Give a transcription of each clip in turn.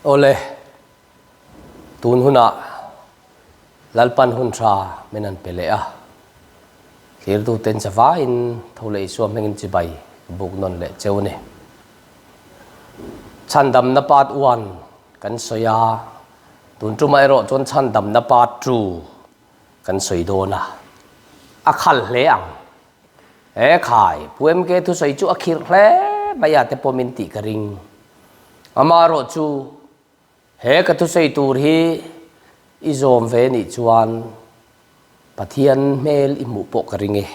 Awle, tun hunah Lalpan hun tha min han pe leh a, thlirtuten chavaiin tho leh Isua hmingin chibai ka buk nawn leh cheu a ni. Chhandamna part one kan sawi a, tun tumah erawh chuan chhandamna part two kan sawi dawn a, a khal hle ang. He khai, Pu MK thusawi chu a khirh hle mai a te pawh min tih ka ring. Amaherawh chu he ka thusawi tur hi i zawm ve nih chuan Pathian hmel i hmuh pawh ka ring e.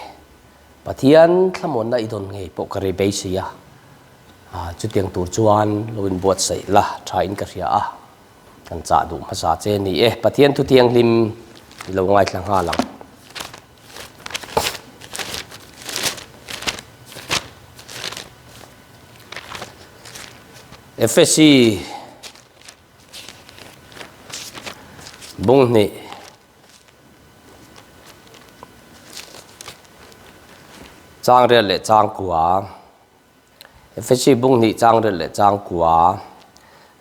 Pathian thlamuanna i dawn ngei pawh ka ri beisei a. Chutiang tur chuan lo inbuatsaih la tha in ka hria a. Kan chah duh hmasa che ni e. Pathian thu thianghlim i lo ngaithla nghal ang. Efesi bung hnih chang riat leh chang kua Efesi bung hnih chang riat leh chang kua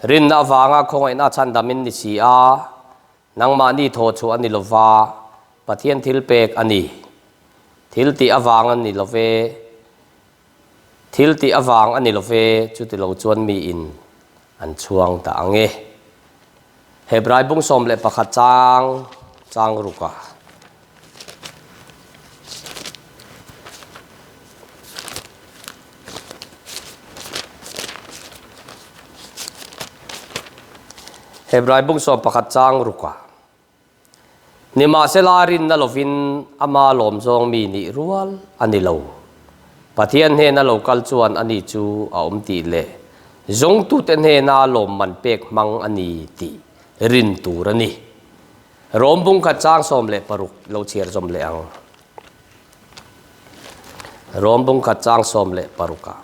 rinna avanga khawngaihna chhandamin ni si a Nangmahni thaw chhuah a ni lo va, Pathian thil pek a ni. Thil tih avang a ni lo ve, thil tih avang a ni lo ve, chuti lo chuan miin an chhuang ta ang e. Hebrai bung 11 chang chang rukah. Hebrai bung 11 chang rukah, Nimahsela rinna lovin ama lawm zawng mi nih rual a ni lo. Pathian hnena lo kal chuan ani chu a awm tih leh zawngtute hnena lawmman pek hmang a ni tih rin tur a ni. Rom bung khat chang 16 lo chhiar zawm leh ang. Rom bung khat chang 16 ah.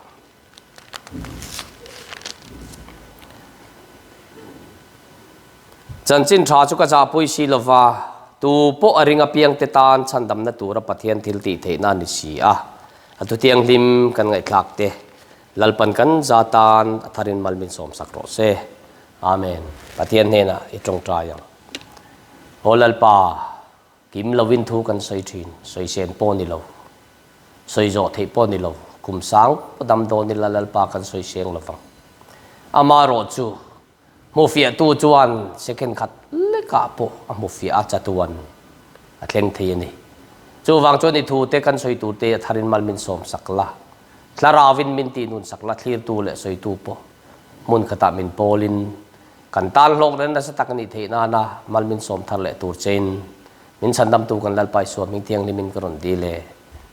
Chanchin tha chu ka zahpui si lova, tu pawh a ring apiang te tan chhandamna tura Pathian thil tih theihna a ni si a. A thutianghlim kan ngaihthlak te Lalpan kan za tan a tharin mal min sawmsak rawh se. Amen. Pathian hnenah i tawngtai ang. Aw Lalpa, kim lovin thu kan sawi thin, sawi sen pawh ni lo, sawi zawh theih pawh ni lo, kum sang pawh dam dawn ila Lalpa kan sawi seng lovang. Amaherawh chu, hmufiahtu chuan second khat lekah pawh a hmufiah a chatuan a thleng thei a ni. Chuvang chuan i thute kan sawi turte a tharin mal min sawmsak la, thlarauvin min tihnunsak la, thlirtu leh sawitu pawh hmun khatah min pawlin kan tan hlawk reng nasa tak a nih theih nana mal min sawm thar leh tur chein min chhandamtu kan Lalpa Isua hming thianghlimin ka rawn dil e.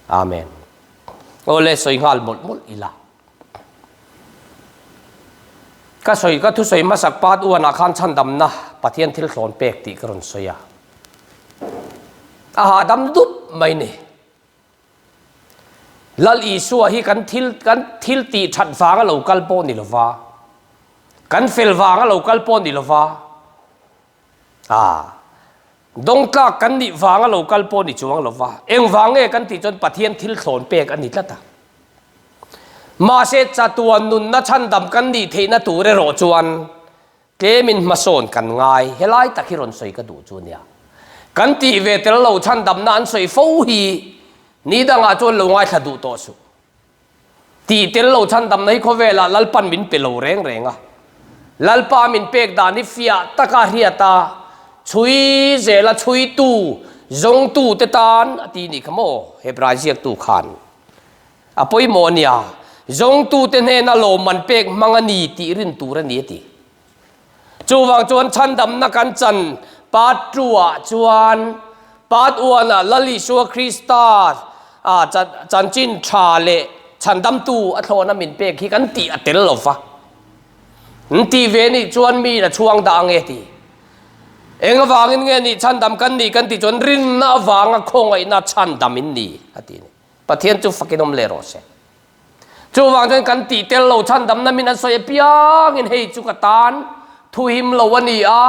Amen. Aw le, sawi nghal mawlh mawlh ila. Ka sawi ka thusawi hmasak part uanah khan chhandamna Pathian thil thlawn pek tih ka rawn sawi a. A hahdam dup mai ni. Lal Isua hi kan thil kan thil tih that vanga lo kal pawh ni lova, kan fel vanga lo kal pawh ni lova, ah, dawngtlak kan nih vanga lo kal pawh ni chuang lova, engvang nge kan tih chuan Pathian thil thlawn pek a ni tlat a. Mahse chatuan nunna chhandam kan nih theihna tur erawh chuan Tlemin hmasawn kan ngai, helai tak hi rawn sawi ka duh chu nia. Kan tih ve tel lo chhandamna an sawi fo hi ni dangah chuan lo ngaithla duh tawh suh. Tih tel lo chhandamna hi khawvelah Lalpan min pe lo reng reng a. Lalpa min pek dan hi fiah taka hriat a, chhui zela chhuitu, zawngtu te tan a ti nih kha maw Hebrai ziaktu khan. A pawimawh a nia, zawngtute hnena lawmman pek hmang a ni tih rin tur a ni a ti. Chuvang chuan chhandamna kan chan part two-ah chuan part one-ah Lal Isua Krista chanchin tha leh chhandamtu a thlawhna min pek hi kan tih a tel lo va. An tih ve nih chuan mi a chhuang dah ang e ti. Eng avangin nge nih chhandam kan nih kan tih chuan rinna avanga khawngaihna chhandam in ni a ti a ni. Pathian chu fakin awm leh rawh se. Chuvang chuan kan tih tel lo chhandamna min an sawi apiangin hei chu ka tan thuhim lo a ni a,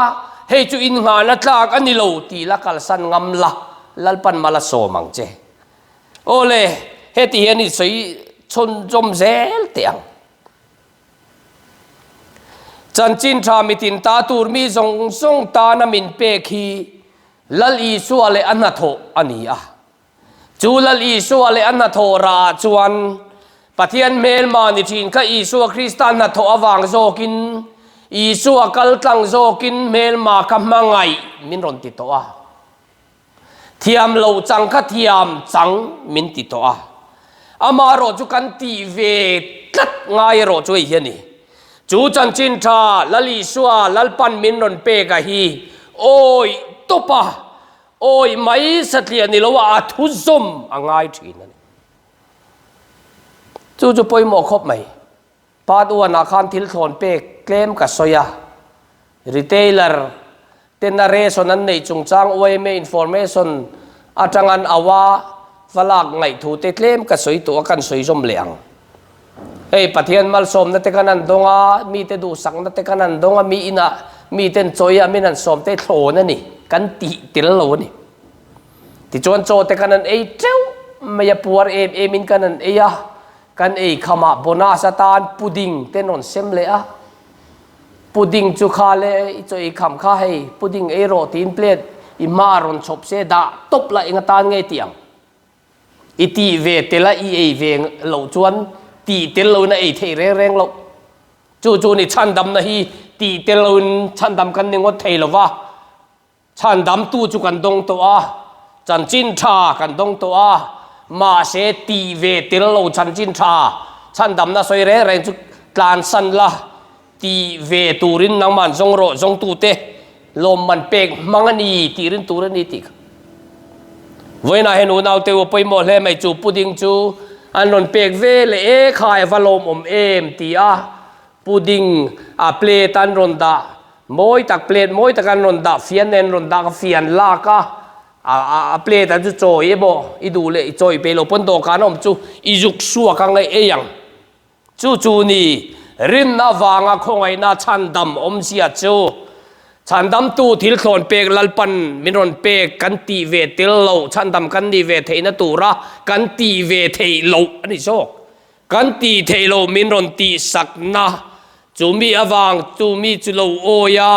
hei chu innghahna tlak a ni lo tih la kalsan ngam la, Lalpan mal a sawm ang che. Aw le, heti hian i sawi chhawnzawm zel teh ang. Chanchin tha mitin ta tur mi zawng zawng tana min pek hi Lal Isua leh a hnathawh a ni a. Chu Lal Isua leh a hnathawh rah ah chuan Pathian hmelma ni thin kha Isua Krista hnathawh avang zawkin Isua kal tlang zawkin hmelma kha hmangaih min rawn ti tawh a. Thiam lo chang kha thiam chang min ti tawh a. Amaherawh chu kan tih ve tlat ngai erawh chu hei hi a ni. Chu chanchin tha Lal Isua Lalpan min rawn pek a hi awih tawp a, awih mai satliah ni lo a a thu zawm a ngai thin a ni. Chu chu pawimawh khawp mai. Part one ah khan thil thlawn pek tlem ka sawi a, retailer ten a ration an neih chungchang yma information atang an au a, va lak ngaihthu te tlem ka sawi tawh a kan sawi zawm leh ang. Hei Pathian malsawmna te kan han dawng a, mite duhsakna te kan han dawng a, mi inah miten chawi a min han sawm te thlawn a ni, kan tih tel lo a ni. Tichuan chaw te kan han ei teuh mai a, puar em em in kan han ei a, Kan ei khamah bonus atan pudding te rawn sem leh a, pudding chu kha le i chaw ei kham kha hei pudding ei rawh tiin plate i hma rawn chhawp se dah tawp la eng atan nge tih ang? I tih ve tel a i ei ve loh chuan tih tel loin a ei theih reng reng loh. Chu chu ni chhandamna hi tih tel loin chhandam kan ni ngawt thei lo va. Chhandamtu chu kan dawng tawh a, chanchin tha kan dawng tawh a, mahse tih ve tel lo chanchin tha chhandamna sawi reng reng chu tlansan la, tih ve turin nangman zawng rawh zawngtute lawmman pek hmang a ni tih rin tur a ni tih kha. Vawiinah hian unaute u pawimawh hle mai chu pudding chu an rawn pek ve leh e khai a va lawmawm em ti a, Pudding a plate an rawn dah mawi tak plate mawi tak an rawn dah fian nen rawn dah ka fian lak a a plate an chu chawi emaw i duh leh i chawi peih loh pawn dawhkan a awm chu i zuk suak ang e ei ang chu chu ni rinna vanga khawngaihna chhandam awmzia chu chhandamtu thil thlawn pek Lalpan min rawn pek kan tih ve tel loh chhandam kan nih ve theihna tura kan tih ve theih loh a ni zawk. Kan tih theih loh min rawn tih sakna chu mi avang chu mi chu lo awi a,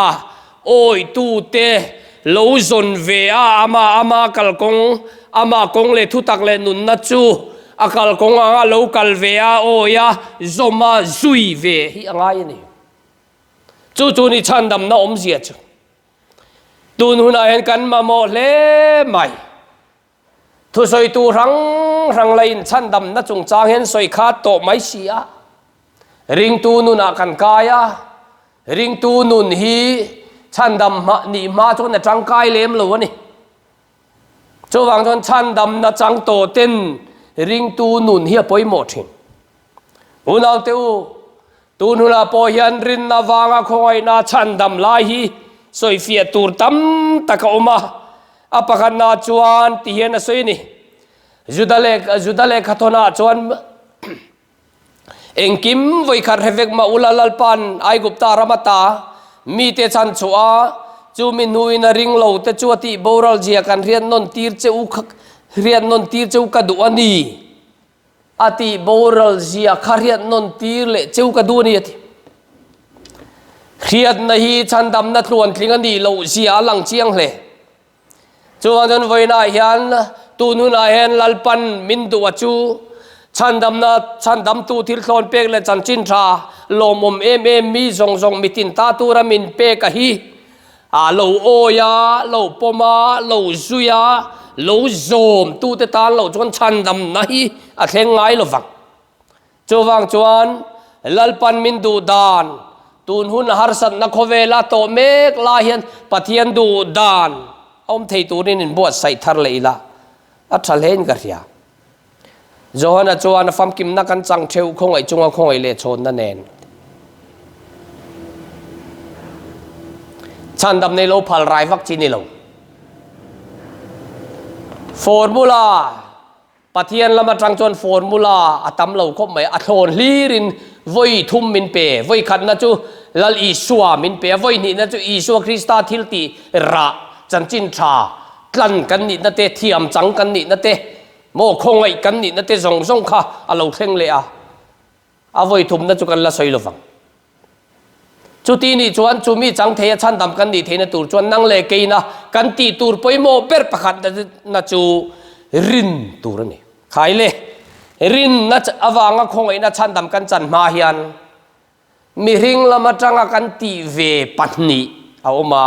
awitute lo zawn ve a, ama ama kalkawng, ama kawng leh thutak leh nunna chu a kalkawng anga lo kal ve a, awi a, zawm a, zui ve hi a ngai a ni. Chu chu ni chhandamna awmzia chu. Tun hunah hian kan mamawh hle mai. Thusawitu hrang hrang la inchhandamna chungchang hian sawi khat tawh mai si a, ringtu nunah kan kai a, ringtu nun hi chhandam hma nih hma chuan a tangkai lem lo a ni. Chuvang chuan chhandamna chang tawh ten ringtu nun hi a pawimawh thin. Unaute u, tun hunah pawh hian rinna vanga khawngaihna chhandam lai hi sawifiah tur tam tak a awm a. A pakhatna chuan ti hian a sawi a ni, Juda leh Juda lehkhathawnah chuan engkim vawikhat hre vek mah ula Lalpa'n Aigupta ram ata mite chhan chhuah a, chumi hnuin a ring lo te chu a tih boral zia kan hriat nawn tir che u hriat nawn tir che u ka duh a ni. A tih boral zia kha hriat nawn tir leh cheu ka duh a ni a ti. Hriatna hi chhandamna tluantling a nih loh zia a lang chiang hle. Chuvang chuan vawiinah hian tun hunah hian Lalpan min duh a chu chhandamna chhandamtu thil thlawn pek leh chanchin tha lawmawm em em mi zawng zawng mitin ta tura min pek a hi A lo awi a, lo pawm a, lo zui a, lo zawm tute tan loh chuan chhandamna hi a thleng ngai lo vang. Chuvang chuan Lalpan min duh dan, tun hun harsatna khawvela tawh mek lai hian Pathian duh dan a awm thei turin inbuatsaih thar leh ila a tha hlein ka hria. Johana chuan a famkimna kan chang theuh khawngaih chunga khawngaih leh chhawnna nen chhandam nei lo phal rai vak chi ni lo. Formula Pathian lam atang chuan formula a tam lo khawp mai a thlawn hlirin vawi thum min pe. Vawi khatna chu Lal Isua min pe a, vawi hnihna chu Isua Krista thil tih rah chanchin tha tlan kan nihna te, thiam chang kan nihna te, maw khawngaih kan nihna te zawng zawng kha a lo thleng leh a, a vawi thumna chu kan la sawi lo vang. Chuti nih chuan chu mi chang thei a chhandam kan nih theihna tur chuan nang leh keina kan tih tur pawimawh ber pakhatna chu rin tur a ni. Khai le, rinna avanga khawngaihna chhandam kan chan hma hian mihring lam atanga kan tih ve pahnih a awm a,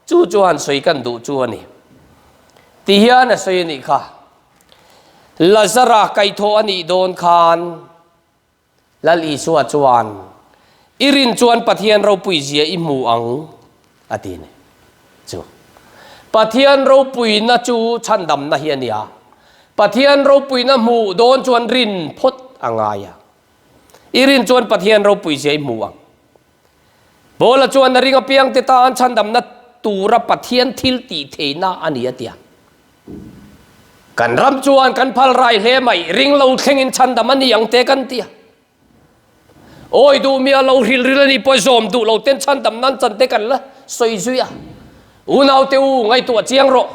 chu chu han sawi kan duh chu a ni. Ti hian a sawi a nih kha, Lazara kaihthawh a nih dawn khan, Lal Isua chuan, I rin chuan Pathian ropuizia i hmu ang, a ti a ni. Chu Pathian ropuina chu chhandamna hi a ni a. Pathian ropuina hmuh dawn chuan rin phawt a ngai a. I rin chuan Pathian ropuizia i hmu ang. Paula chuan a ring apiangte tan chhandamna tura Pathian thil tih theihna a ni a ti a. Kan ram chuan kan phal rai hle mai, ring lo thlengin chhandam a ni ang te kan ti a. Awi duh mi a lo hril ril a nih pawh zawm duh lo ten chhandam nan chan te kan la sawi zui a. Unaute u ngaihtuah chiang rawh.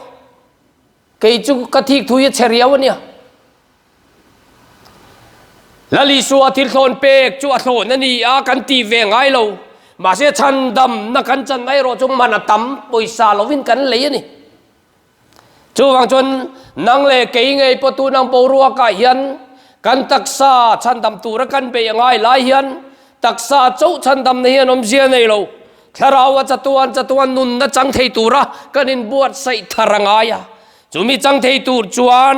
Kei chu ka thik thui a chhe riau a nia. Lal Isua thil thlawn pek chu a thlawn a ni a, kan ti ve ngai lo. Mahse chhandamna kan chan erawh chu man a tam pawisa lovin kan lei a ni. Chuvang chuan nang leh kei ngei pawh tun ang boruakah hian kan taksa chhandam tura kan beih a ngai lai hian taksa chauh chhandamna hian awmzia nei lo. Thlarau a chatuan chatuan nunna chang thei tura kan inbuatsaih thar a ngai a. Chumi chang thei tur chuan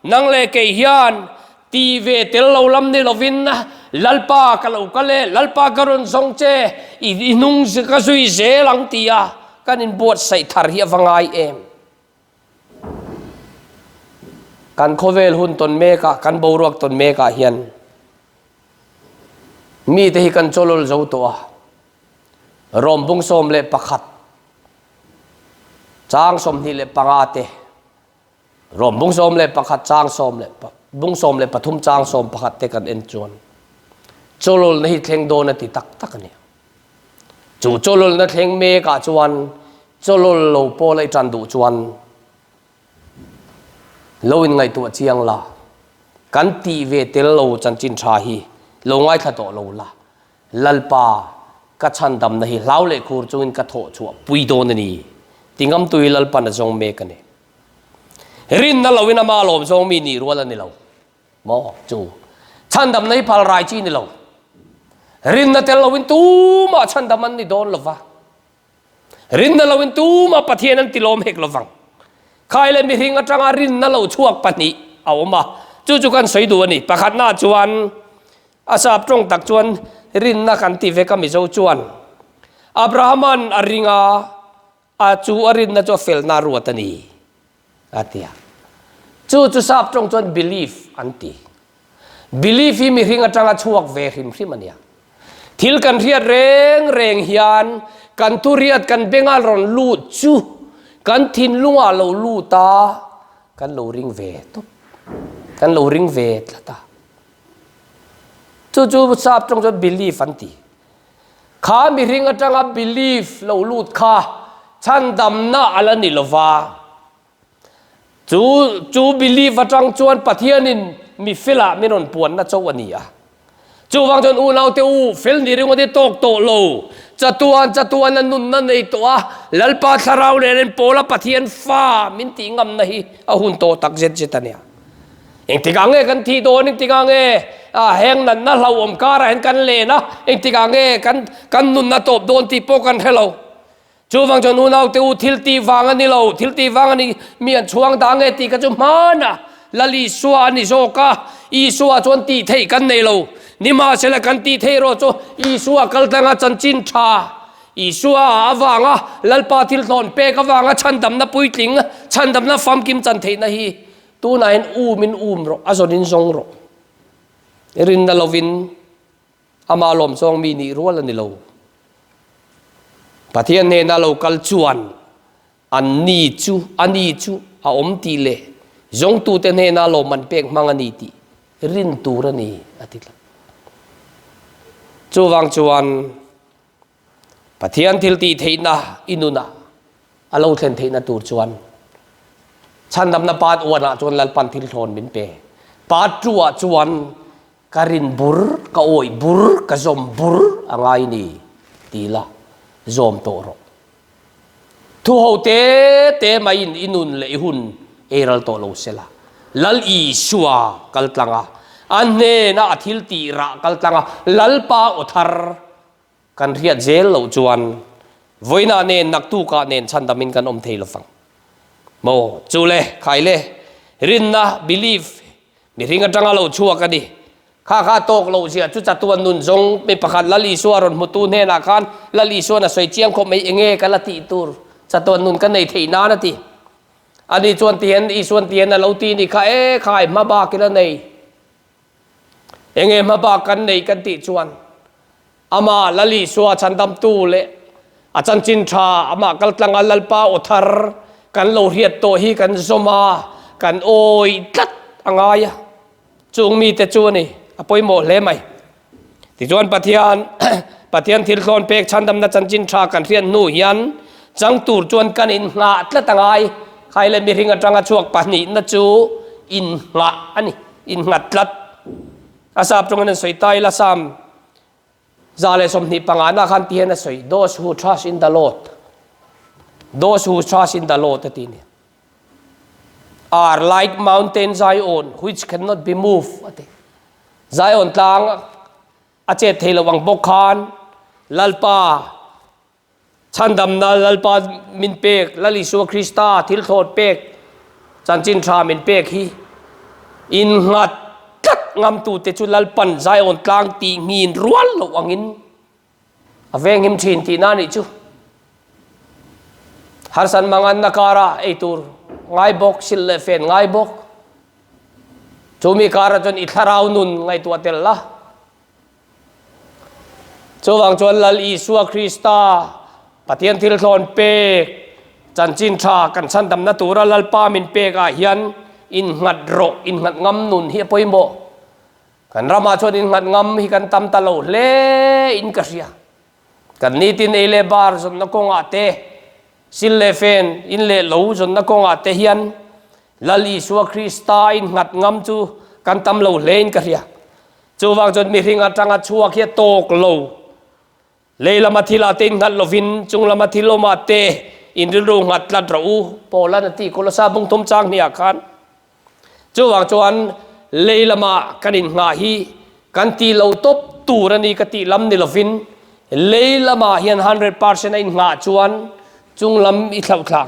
nang leh kei hian ti ve tel lo lam ni lovin Lalpa ka lo kal e, Lalpa ka rawn zawng che, i hnung ka zui zel ang tia kan inbuatsaih thar hi a va ngai em? Kan khawvel hun tawn mekah, kan boruak tawn mekah hian mite hi kan chawlawl zo tawh a, Rom bung 11 chang 25 te, Rom bung 11 chang sawm leh bung 13 chang 11 te kan en chuan chawlawlna hi thleng dawn a ti tak tak a ni. Chu chawlawlna thleng mekah chuan chawlawl lo pawl a i tan duh chuan lo inngaihtuah chiang la, kan tih ve tel lo chanchin tha hi lo ngaithla tawh lo la, Lalpa, ka chhandamna hi hlau leh khur chungin ka thawh chhuah pui dawn a ni, ti ngamtui Lalpan a zawng mek a ni. Rinna loin ama lawm zawng mi nih rual a ni lo maw? Chu chhandamna hi phal rai chi ni lo. Rinna tel loin tumah chhandam an ni dawn lo va. Rinna loin tumah Pathian an ti lawm hek lo vang. Khai leh mihring atanga rinna lo chhuak pahnih a awm a, chu chu kan sawi duh a ni. Pakhatna chuan A sap tawng tak chuan rinna kan ti vek a Mizo chuan Abrahaman a ring a, a chu a rinna chu a felna ruat a ni a ti a. Chu chu sap tawng chuan belief an ti. Belief hi mihring atanga chhuak ve hrim hrim a nia. Thil kan hriat reng reng hian kan thuriat kan benga rawn lut chu kan thinlungah lo lut a, kan lo ring ve tawp. Kan lo ring ve tlat a. Chu chu sap tawng chuan belief an ti. Kha mihring atanga belief lo lut kha chhandamna a la ni lova. Chu chu belief atang chuan Pathianin mi felah min rawn puanna chauh a ni a. Chuvang chuan unaute u, fel ni ringawt hi tawk tawh lo. Chatuan chatuan a nunna nei tawh a, Lalpa thlarau nen in pawla Pathian fa min tih ngamna hi a hun tawh tak zet zet a nia. Engtikah nge kan thih dawn, engtikah nge heng natna hlauhawm karah hian kan len a, engtikah nge kan kan nunna tawp dawn tih pawh kan hre lo. Chuvang chuan unaute u thil tih vang a ni lo, thil tih vang a ni, mi an chhuang dah nge tih kha chu hman a, Lal Isua a ni zawk a, Isua chuan tih theih kan nei lo. Nimahsela kan tih theih erawh chu Isua kal tlanga chanchin tha, Isua avanga Lalpa thil thlawn pek avanga chhandamna puitling, chhandamna famkim chan theihna hi Tunah hian um in um rawh, a zawn in zawng rawh. Rinna lovin ama lawm zawng mi nih rual a ni lo. Pathian hnena lo kal chuan an ni chu, a ni chu a awm tih leh zawngtute hnena lawm an pek hmang a ni tih rin tur a ni, a ti tlat. Chuvang chuan Pathian thil tih theihna i nunah a lo thlen theihna tur chuan chhandamna part one ah chuan Lalpan thil thlawn min pe. Part two ah chuan ka rin bur, ka awih bur, ka zawm bur a ngai ni. Ti la, zawm tawh rawh. Thu ho te te maiin i nun leh i hun ei ral tawh lo sela. Lal Isua kal tlang a, a hnena a thil tih rah kal tlang a, Lalpa aw thar kan hriat zel loh chuan vawiinah nen naktukah nen chhandamin kan awm thei lovang. Maw? Chu le, khai le, rinna, belief, mihring atanga lo chhuak a ni. Kha kha tawk loh zia chu chatuan nun zawng mi pakhat Lal Isua rawn hmutu hnenah khan Lal Isuan a sawi chiang khawp mai, enge ka la tih tur chatuan nun ka nei theih nan a ti. Ani chuan tihian Isuan tihian a lo ti ni kha, e khai hma bak ila nei. Enge hma bak kan nei kan tih chuan Amah Lal Isua chhandamtu leh a chanchin tha amah kaltlanga Lalpa aw thar kan lo hriat tawh hi kan zawm a, kan awih tlat a ngai a. Chung mite chu a ni, a pawimawh hle mai. Tichuan Pathian, Pathian thil thlawn pek chhandamna chanchin tha kan hriat hnu hian chang tur chuan kan innghah tlat a ngai. Khai leh mihring atanga chhuak pahnihna chu innghah a ni, innghat tlat. A sap tawngin an sawi ta ila Psalm 125 na khan ti hian a sawi, Those who trust in the Lord, those who trust in the Lord a ti nia. Are like mountain Zion which cannot be moved a ti. Zion tlang a chet thei lo ang bawk khan Lalpa Chhandamna Lalpa min pek, Lal Isua Krista thil thlawt pek, chanchin tha min pek hi innghat tlat ngamtute chu Lalpan Zion tlang tih nghin rual loh angin a venghim thin tihna a nih chu. Harsan manganna kara ei tur ngai bawk, silh leh fen ngai bawk. Chumi karah chuan i thlarau nun ngaihtuah tel la. Chuvang chuan Lal Isua Krista, Pathian thil thlawn pek, chanchin tha kan chhandamna tura Lalpa min pekah hian innghat rawh, innghat ngam nun hi a pawimawh. Kan ramah chuan innghat ngam hi kan tam ta lo hle in ka hria. Kan nitin ei leh bar zawnna kawngah te, sil leh fen, in leh lo zawnna kawngah te hian Lal Isua Krista innghat ngam chu kan tam lo hle in ka hria. Chuvang chuan mihring atanga chhuak hi a tawk lo. Lei lama thilah te innghat lovin chung lama thil awmah te in rilru nghat tlat rawh u, Paula'n a ti Kolosa bung thum chang hniah khan. Chuvang chuan lei lama kan innghah hi kan ti lo tawp tur a ni ka tih lam ni lovin lei lamah hian 100% a innghah chuan chung lam i thlauh thla.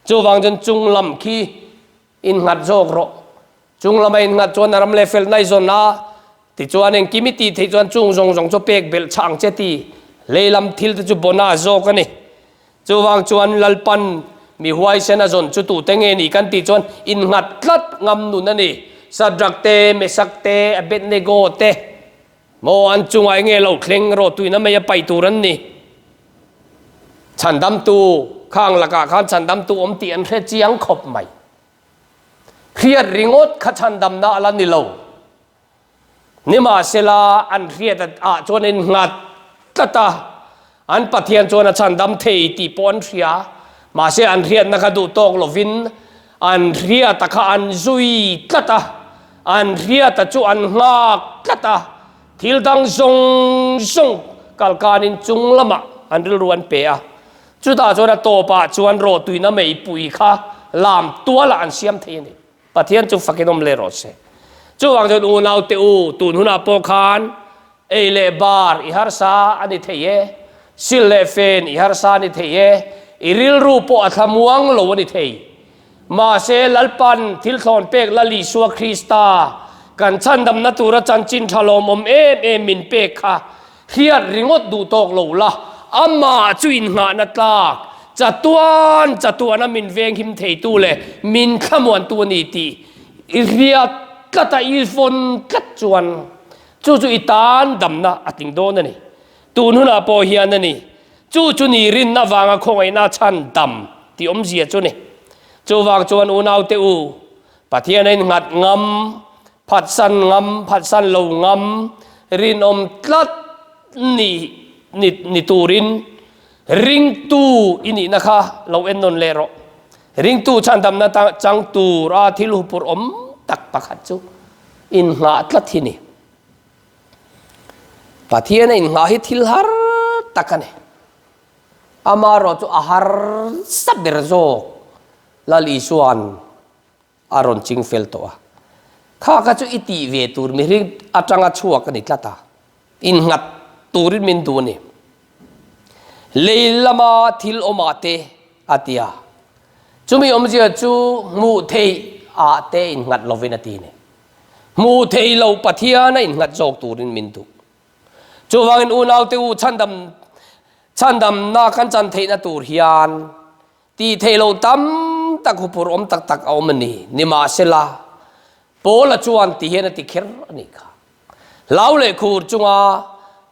Chuvang chuan chung lam khi innghat zawk rawh. Chung lama innghat chuan a ram leh fel nai zawn a, tichuan engkim i tih theih chuan chung zawng zawng chu pek belh chhah ang che ti lei lam thil te chu bona zawk a ni. Chuvang chuan Lalpan mi huaisen a zawn chu tute nge ni kan tih chuan innghat tlat ngam nun a ni. Sadrak te, Mesak te, Abednego te maw an chungah enge lo thleng rawh tuina mai a paih tur an ni. Chhandamtu khang lakah khan chhandamtu awm tih an hre chiang khawp mai. Hriat ringawt kha chhandamna a la ni lo. Nimahsela, an hriat ah chuan in nghat tlat a, an Pathian chuan a chhandam thei tih pawh an hria. Mahse, an hriatna kha duh tawk lovin an hriata kha an zui tlat a, an hriata chu an nghak tlat a, thil dang zawng zawng kalkanin chung lamah an rilru an pe a. Chutah chuan a tawpah chuan rawhtuina meipui kha lam tualah an siam thei a ni. Pathian chu fakin awm leh rawh se. Chuvang chuan unaute u, tun hunah pawh khan ei leh bar i harsa a ni thei e, sil leh fen i harsa a ni thei e, i rilru pawh a thlamuang lo a ni thei. Mahse, Lalpan thil thlawn pek Lal Isua Krista kan chhandamna tura chanchin tha lawmawm em em min pek kha hriat ringawt duh tawk lo la, amah chu innghahna tlak, chatuan chatuana min venghim theitu leh min thlamuantu a ni tih i hriat tlat a, i vawn tlat chuan chu chu i tan damna a tling dawn a ni. Tun hunah pawh hian a ni. Chu chu ni rinna vanga khawngaihna chhan dam tih awmzia chu ni. Chuvang chuan unaute u, Pathian a innghat ngam, phatsan ngam, phatsan lo ngam, rinawm tlat ni ni ni turin ringtu i nihna kha lo en nawn leh rawh. Ringtu chhandamna chang tura thil hupur awm tak pakhat chu innghah tlat hi ni. Pathian a innghah hi thil har tak a ni. Amaherawhchu a harsa ber zawk Lal Isua'n a rawn ching fel tawh a. Kha kha chu i tih ve tur mihring atanga chhuak a ni tlat a, innghat turin min duh a ni. Lei lama thil awmah te a ti a, chumi awmzia chu hmuh theih ah te innghat lovin a ti a ni. Hmuh theih lo Pathian a innghat zawk turin min duh. Chuvangin unaute u chhandam chhandamna kan chan theihna tur hian Tih theih loh tam tak huphurh awm tak tak a awm a ni. Nimahsela, Paula chuan ti hian a ti kher a nih kha. Hlau leh khur chunga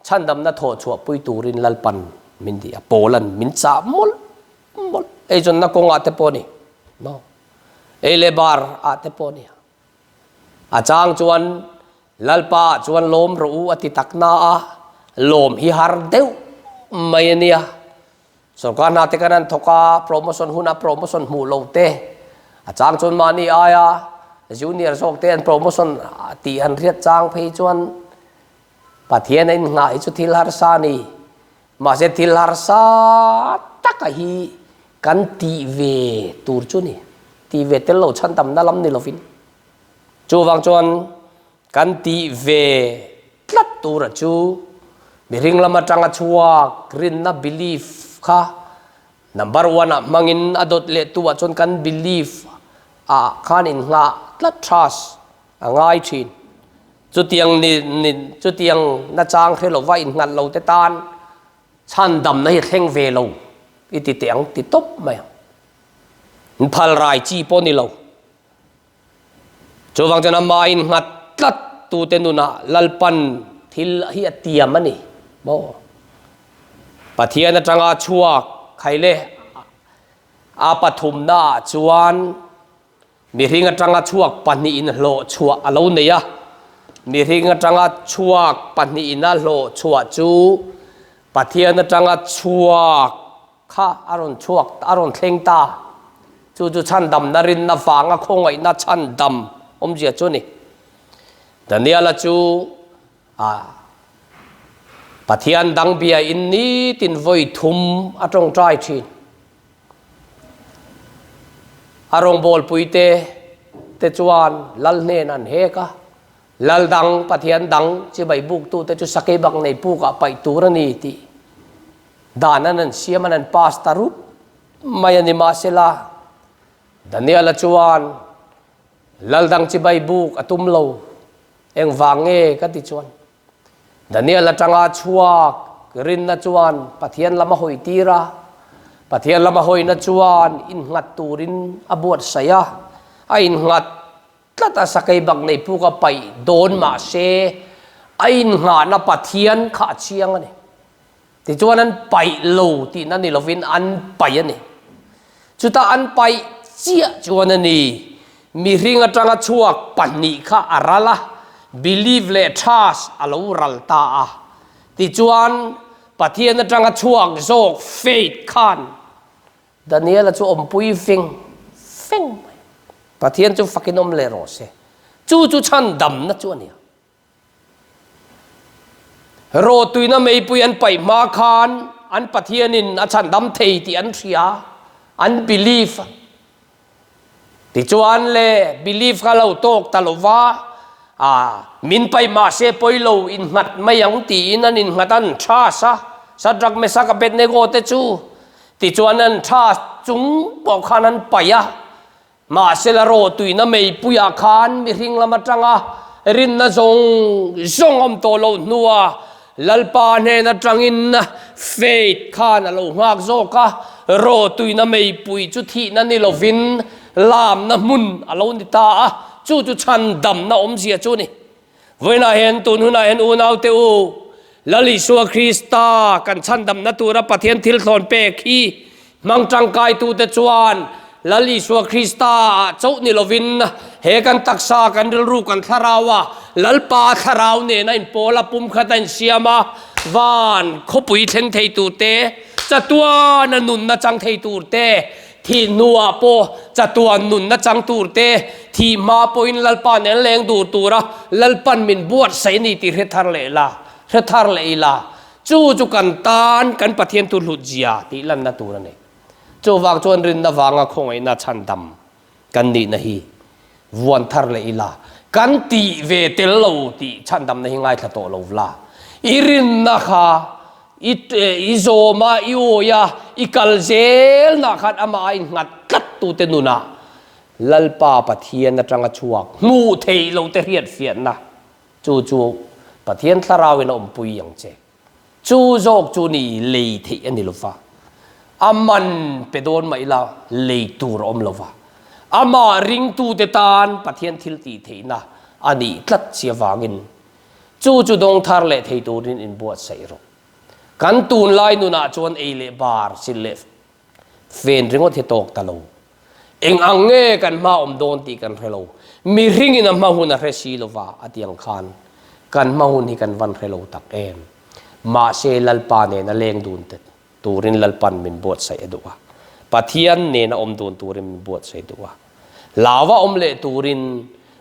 chhandamna thawh chhuah pui turin Lalpan min ti a, Paula'n min chah mawlh mawlh. Eizawnna kawngah te pawh a ni maw? Ei leh bar ah te pawh a ni a. A chang chuan Lalpa ah chuan lawm rawh u a ti tak na a, lawm hi har deuh mai a nia. Sorkar hna te kan han thawk a, promotion huna promotion hmuh lo te, a chang chuan mahni aia junior zawk te an promotion tih han hriat chang phei chuan Pathian a innghah hi chu thil harsa a ni. Mahse thil harsa taka hi kan tih ve tur chu ni, tih ve tel lo chhan tamna lam ni lovin. Chuvang chuan Kan tih ve tlat tura chu mihring lam atanga chhuak rinna belief kha number one ah hmangin a dawt leh tu ah chuan kan belief ah khan innghah tlat trust a ngai thin. Chutiang ni ni chutiang nachang hre lova innghat lo te tan chhandamna hi a thleng ve lo i ti teh ang ti tawp mai ang. Phal rai chi pawh ni lo. Chuvang chuan amah innghat tlat tute nunah Lalpan thil hi a tiam a ni maw? Pathian atanga chhuak khai le a pathumnaah chuan mihring atanga chhuak pahnihin hlawh chhuah a lo nei a, mihring atanga chhuak pahnihin a hlawh chhuah chu Pathian atanga chhuak Kha a rawn chhuak, a rawn thleng ta. Chu chu chhandamna rinna vanga khawngaihna chhandam awmzia chu a ni. Daniela chu a Pathian dang bia in nitin vawi thum a tawngtai thin. A rawngbawlpuite te chuan lal hnen an hek a, lal dang, Pathian dang chibai buktute chu sakei bak nei pukah paih tur a ni tih Dan an an siam an an pass ta rup mai a ni mahsela Daniela chuan lal dang chibai buk a tum lo engvang nge ka ti chuan Daniel atanga chhuak rinna chuan Pathian lam a hawi tir a Pathian lam a hawina chuan innghat turin a buatsaih a a innghat tlat a sakei bak nei puk a paih dawn mahse a innghahna Pathian kha a chiang a ni. Tichuan an paih lo tihna ni lovin an paih a ni. Chutah an paih chiah chuan a ni, mihring atanga chhuak pahnih kha a ral a, believe leh trust a lo ral ta a. Tichuan Pathian atanga chhuak zawk faith khan Daniela chu awmpui veng veng mai. Pathian chu fakin awm leh rawh se. Chu chu chhandamna chu a ni a. Rawhtuina meipui an paih hma khan an Pathianin a chhandam thei tih an hria, an believe a. Tichuan le believe kha lo tawk ta lo va, ah min paih mah se pawi lo innghat mai ang tiin an innghat an trust a, Shadrach, Meshach, Abednego te chu tichuan an trust chung pawh khan an paih a. Mahsela rawhtuina meipuiah khan mihring lam atanga rinna zawng zawng awm tawh loh hnua Lalpa hnen atangin faith khan a lo nghak zawk a, rawhtuina meipui chu thihna ni lovin lamna hmun a lo ni ta a, chu chu chhandamna awmzia chu a ni. Vawiinah hian tun hunah hian unaute u, Lal Isua Krista kan chhandamna tura Pathian thil thlawn pek hi hmang tangkaitute chuan Lal Isua Krista ah chauh ni lovin he kan taksa, kan rilru, kan thlarau a Lalpa thlarau nena inpawl a pumkhat a insiam a, van khawpui thleng thei turte, chatuana nunna chang thei turte, Thih hnuah pawh chatuan nunna chang tur te, thih hma pawhin Lalpa nen leng dur tura Lalpan min buatsaih a ni tih hre thar leh la, hre thar leh ila. Chu chu kan tan kan Pathian thu hlut zia tih lanna tur a ni. Chuvang chuan rinna vanga khawngaihna chhandam kan nihna hi vuan thar leh ila, kan tih ve tel lo tih chhandamna hi ngaithla tawh lo vla. I rinna kha i i zawm a, i awi a, i kal zelnah khan amah a innghat tlat tute nunah Lalpa Pathian atanga chhuak hmuh theih lo te hriatfiahna chu chu Pathian Thlarauin a awmpui ang che. Chu zawk chu ni lei theih a ni lo va, a man pe dawn mah ila lei tur a awm lo va, amah ringtute tan Pathian thil tih theihna a nih tlat si avangin chu chu dawng thar leh thei turin inbuatsaih rawh. Kan tunlai nunah chuan ei leh bar sil leh Fen ringawt hi tawk ta lo. Eng ang nge kan hma awm dawn tih kan hre lo. Mihringin a hma hun a hre si lova a ti ang khan kan hma hun hi kan van hre lo tak em. Mahse Lalpa nena leng dun te turin Lalpan min buatsaih a duh a. Pathian nena awm dun turin min buatsaih duh a. Hlauva awm leh turin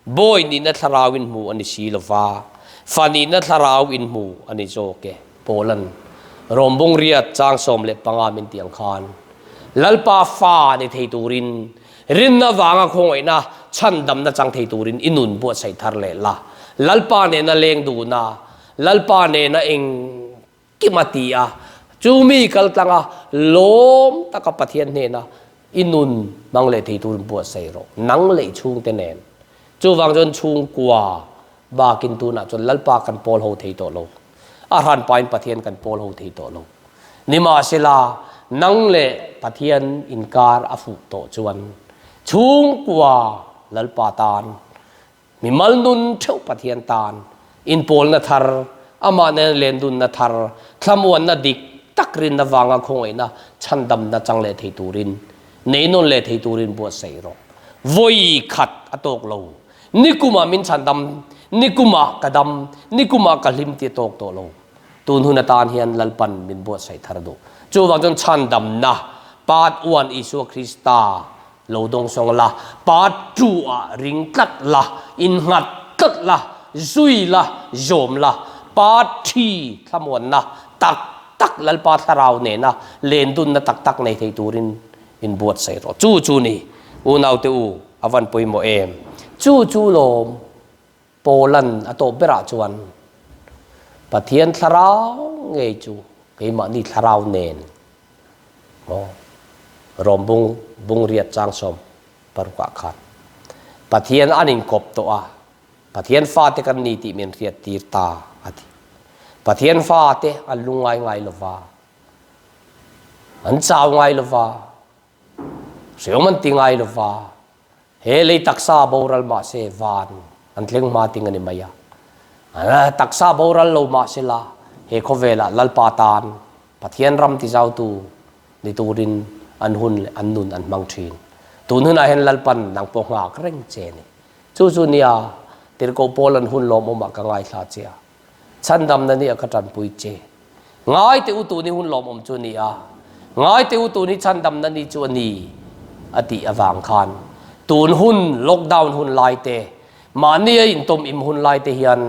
bawi nihna thlarau in hmu a ni si lo va, fa nihna thlarau in hmu a ni zawk e. Paula'n Rom bung riat chang 15 min tih ang khan, Lalpa fa ni thei turin, rinna vanga khawngaihna chhandamna chang thei turin i nun buatsaih thar leh la. Lalpa nena leng duhna, Lalpa nena eng Kim a ti a, chu mi kal tlanga lawm taka Pathian hnena i nun hmang leh thei turin buatsaih rawh, nang leh i chhungte nen. Chuvang chuan chhungkua bakin tunah chuan Lalpa kan pawl ho thei tawh lo, a hranpain Pathian kan pawl ho thei tawh lo. Nimahsela, nang leh Pathian inkar a fuh tawh chuan chhungkua Lalpa tan Mimal nun theuh Pathian tan inpawlna thar, amah nena lendunna thar, thlamuanna dik tak rinna vanga khawngaihna chhandamna chang leh thei turin, nei nawn leh thei turin buatsaih rawh. Vawi khat a tawk lo. Nikumah min chhandam, nikumah ka dam, nikumah ka hlim tih a tawk tawh lo. Tun hun atan hian Lalpan min buatsaih thar duh. Chuvang chuan chhandamna, Part one Isua Krista Lo dawngsawng la, part two ah ring tlat la, innghat tlat la, zui la, zawm la, part three thlamuanna tak tak Lalpa thlarau nena lendunna tak tak nei thei turin inbuatsaih rawh. Chu chu ni, unaute u, a van pawimawh em? Chu chu lawm Paula'n a tawp berah chuan Pathian thlarau ngei chu keimahni thlarau nen maw Rom bung bung riat chang 16 ah khan Pathian an inkawp tawh a, Pathian fate kan ni tih min hriat tir ta a ti. Pathian fate an lungngai ngai lo va, an chau ngai lo va, hreawm an ti ngai lo va, He lei taksa boral mah se van an thleng hma ting a ni mai a. Taksa boral lo mah se la he khawvelah Lalpa tan Pathian ram tizautu ni turin an hun leh an nun an hmang thin. Tun hunah hian Lalpan nang pawh nghak reng che a ni. Chu chu nia Tirhkoh Paul an hun lawmawmah ka ngaithla che a. Chhandamna nia ka tanpui che. Ngai teh u tuni hun lawmawm chu a ni a, ngai teh u tuni chhandamna ni chu a ni a tih avang khan tun hun lockdown hun lai te, mahni a intawm im hun lai te hian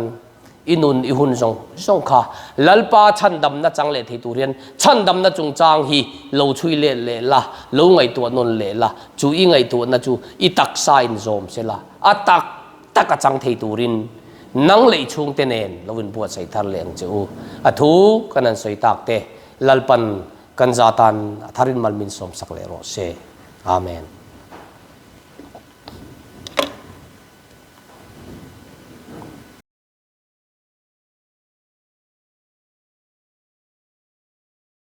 i nun i hun zawng zawng kha Lalpa chhandamna chang leh thei tur hian chhandamna chungchang hi lo chhui let leh la, lo ngaihtuah nawn leh la, chu i ngaihtuahna chu i taksa in zawm se la, a tak taka chang thei turin nang leh i chhungte nen lo inbuatsaih thar leh ang che u. A thu kan han sawi tak te, Lalpan kan za tan a tharin mal min sawmsak leh rawh se. Amen.